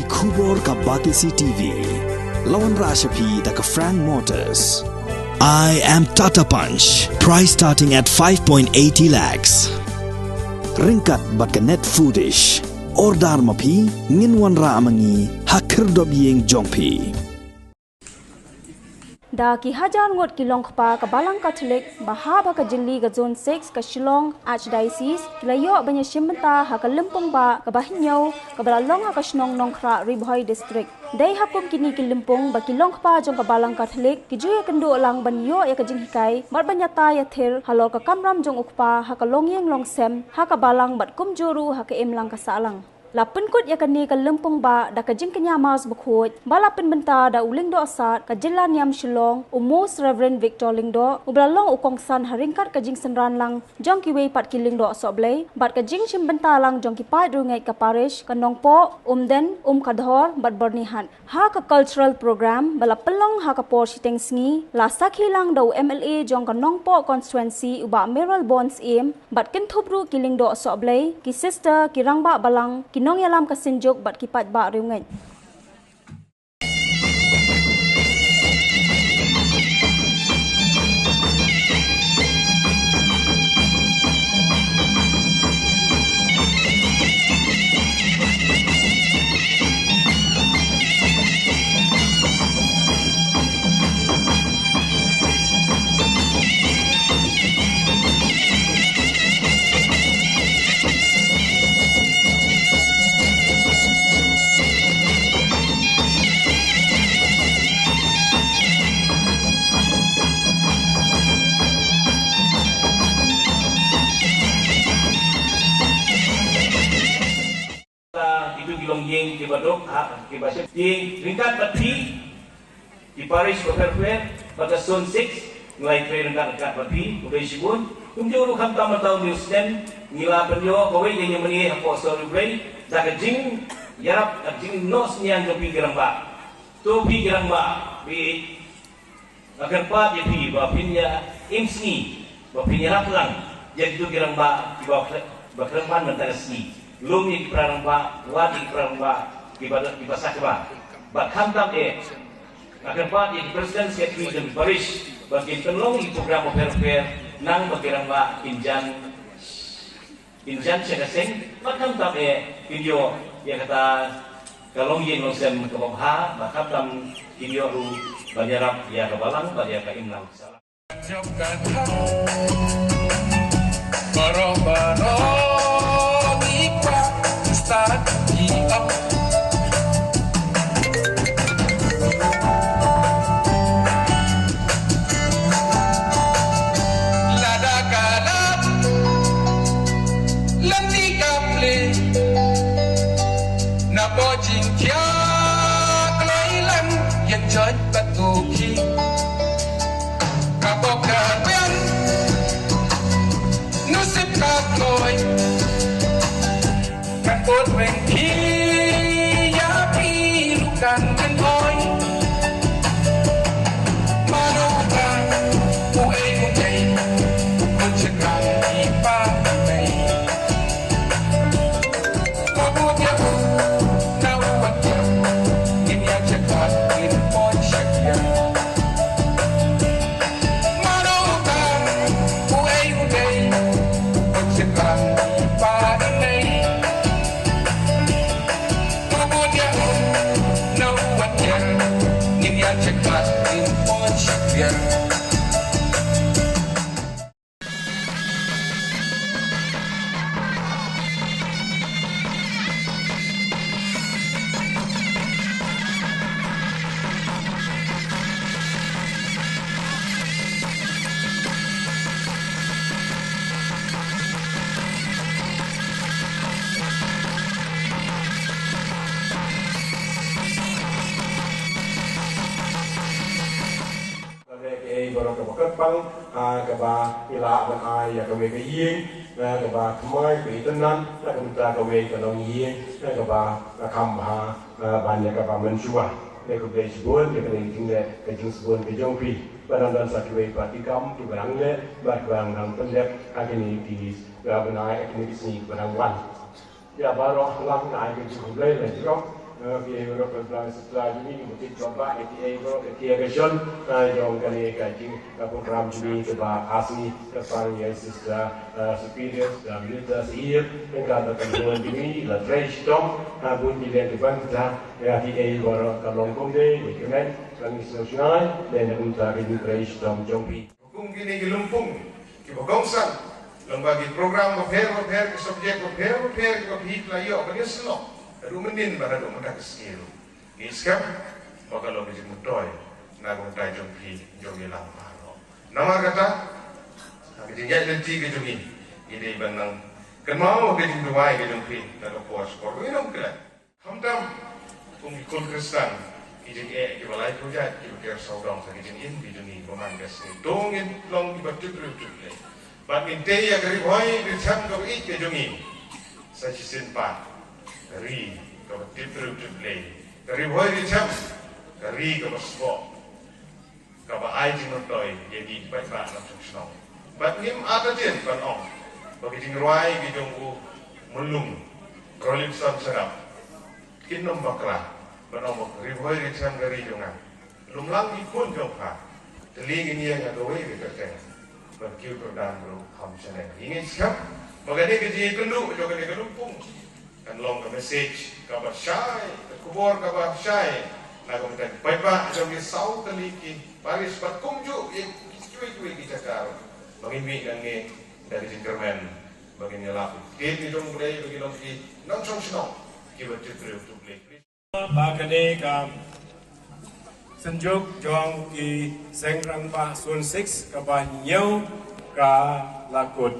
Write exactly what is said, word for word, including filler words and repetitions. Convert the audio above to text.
Khubor ka Batesi T V. La wanrah sha phi da ka Frank Motors. I am Tata Punch. Price starting at five point eighty lakhs. Ryngkat bad ka Net Foodish. Order ma phi, ngin wanrah ma ngi ha khyrdop ïing jong phi. Da ki hajar ngut ki longkpa ka Balang Katholik ba hap ha ka jylliew ka Zone six ka Shillong Archdiocese ki la ïoh ban ïashim bynta ha ka lympung bah kaba hynñiew kaba la long ha ka shnong Nongkhrah, Ri Bhoi District. Dei ha kum kine ki lympung ba ki longkpa jong ka Balang Katholik ki ju ïakynduh lang ban ïoh ïa ka jinghikai bad ban ïatai ïathir halor ka kamram jong u kpa ha ka longïing longsem ha ka balang bad kumjuh ruh ha ka imlang ka sahlang. La pynkut ïa kane ka lympung bah da ka jingkñia Mass bakhuid ba la pynbynta da u Lyngdoh Sad ka Jylla Niam Shillong, u Most Reverend Victor Lyngdoh, uba la long u kongsan ha ryngkat ka jingsynran lang jong kiwei pat ki lyngdoh sohblei bad ka jingshim bynta lang jong ki paid riewngeit ka parish ka Nongpoh, Umden, Umkadhor bad Byrnihat. Ha ka cultural program ba la pynlong ha ka por shiteng sngi, la sakhi lang da u M L A jong ka Nongpoh constituency u Bah Mayralborn Syiem bad kynthup ruh ki lyngdoh sohblei, ki sister, ki rangbah balang, ki nongïalam ka synjuk bad ki paidbah riewngeit. Kita itu ki longïing kiba duk ha kiba sheptieng ryngkat bad phi. Ki parish bapher bapher ba ka Zone six ngi la ïatrei ryngkat ryngkat bad phi, khublei shibun. Kumjuh ruh khamtam mynta u Newstem ngi la pynïoh kawei ka ïingmane hapoh Sohriewblei da ka jingïarap, da ka jingnoh synñiang jong phi ki rangbah. To phi ki rangbah, phi Nga kyrpad ïa phi ba phin ïa im sngi, ba phin ïarap lang ïa kito ki rangbah kiba kre-, ba kyrpad mynta ka sngi. Lum ïa ki para rangbah, wad ïa ki para rangbah kiba, kiba sakhi ba. Bad khamtam eh, nga kyrpad ïa ki president secretary jong ki parish ba kin pynlong ïa ki program bapher bapher, nang ba ki rangbah kin jan Kin jan sha ka seng, bad khamtam eh, kin ïoh ïa kata ka longïing longsem kaba bha, bad khamtam kin ïoh ruh ban ïarap ïa ka balang bad ïa ka imlang. Baroh baroh ngi kwah start ngi ap. Lada ka lap lynti ka plie, na bok jingkhia kloi lan ïeng joit bad u khie. Ka bok ka biang, nusip ka kloi. Kan bun weng ki ïa phi ruh kan kan oi. Mano ka u ei u ei, u bun shakang i pa i mei. Ka bun ïa u na u wat ïa, ngin ïa shakang ngin poi shakang. Lada kaei baroh kaba kyrpang, ah, kaba ngi lah ban ai ïa kawei ka ïing, ah, kaba thymmai, ka itynnad, na ka bynta kawei ka longïing, ah, kaba, ah, kham bha, ah, ban ïa kaba mynshuwa. Te khublei shibun ïa kane ka jingleh, ka jingsbun ka jong phi. Ba dang don sa kiwei pat ki kam kiba dang leh, bad kiba dang pyndep ha kine ki, ah, bnai, ha kine ki sngi kiba dang wan. Ïa baroh lang nga ai ka jingkhublei lajrong Ki ei baroh, ka Blei Sutla jong ngi, ki bynta ba ki ei baroh, ki ei ka shon jong kane ka jing ka program jong ngi kaba ha sngi, ka pang ïa Sister Superior Sister Milda Syiem, ka da ka jong ngi la trei shitom ha bun ki liang ki bynta. Ïa ki ei baroh ka long kumne, ngi kmen, ka ngi sngewsynei, ne na bynta ka jingtrei shitom jong phi. Kum kine ki lympung kiba kongsan lyngba ki program bapher bapher, ki subject bapher bapher kiba phi la ïoh ban ïasyllok haduh mynnin bad haduh mynta ka sngi ruh. Ngi skhem ba ka long ka jingmyntoi na ka bynta jong phi jong ngi lang baroh. Namar kata, ha ka jingïaid lynti ka jong ngi, ngi dei ban nang kynmaw ka jingduwai ka jong phi na ka por shipor, ngi nang klet. Khamtam kum ki khun Khristan, ki jingeh kiba lai phew jait kiba ker sawdong ha ki jingim ki jong ngi ba man ka sngi. To ngin long kiba tip briew tip Blei bad ngin tei ïa ka ri bhoi ri them kaba ïeit ka jong ngi. Sa shisien pat, ka ri kaba tip briew tip Blei, ka ri bhoi ri them, ka ri kaba sboh, kaba ai jingmyntoi ïa ngi ki paidbah nongshong shnong. Bad ngim artatien ban ong ba ki jingrwai ki jong u Myllung Rolipson Shadap kin ym bakla ban ong ba ri bhoi ri them ka ri jong nga. Lum lang ki khun jong pha, tylli ngin ïeng ha kawei ka kyrteng, ban kiew kyrdan ruh kham shane. Ngi ngeit skhem ba kane ka jingïakynduh jong kane ka lympung kan long ka message kaba shai, ka khubor kaba shai na ka bynta ki paidbah jong ki saw tylli ki parish bad kumjuh ïa kiwei kiwei ki jaka ruh. Ba ngin mih nangne da ka jingkyrmen, ba ngin ïalap ïa ki ktien ki jong U Blei, ba ngin long ki nongshong shnong kiba tip briew tip Blei. Ba kane ka synjuk jong ki seng rangbah Zone six kaba hynñiew ka la kut.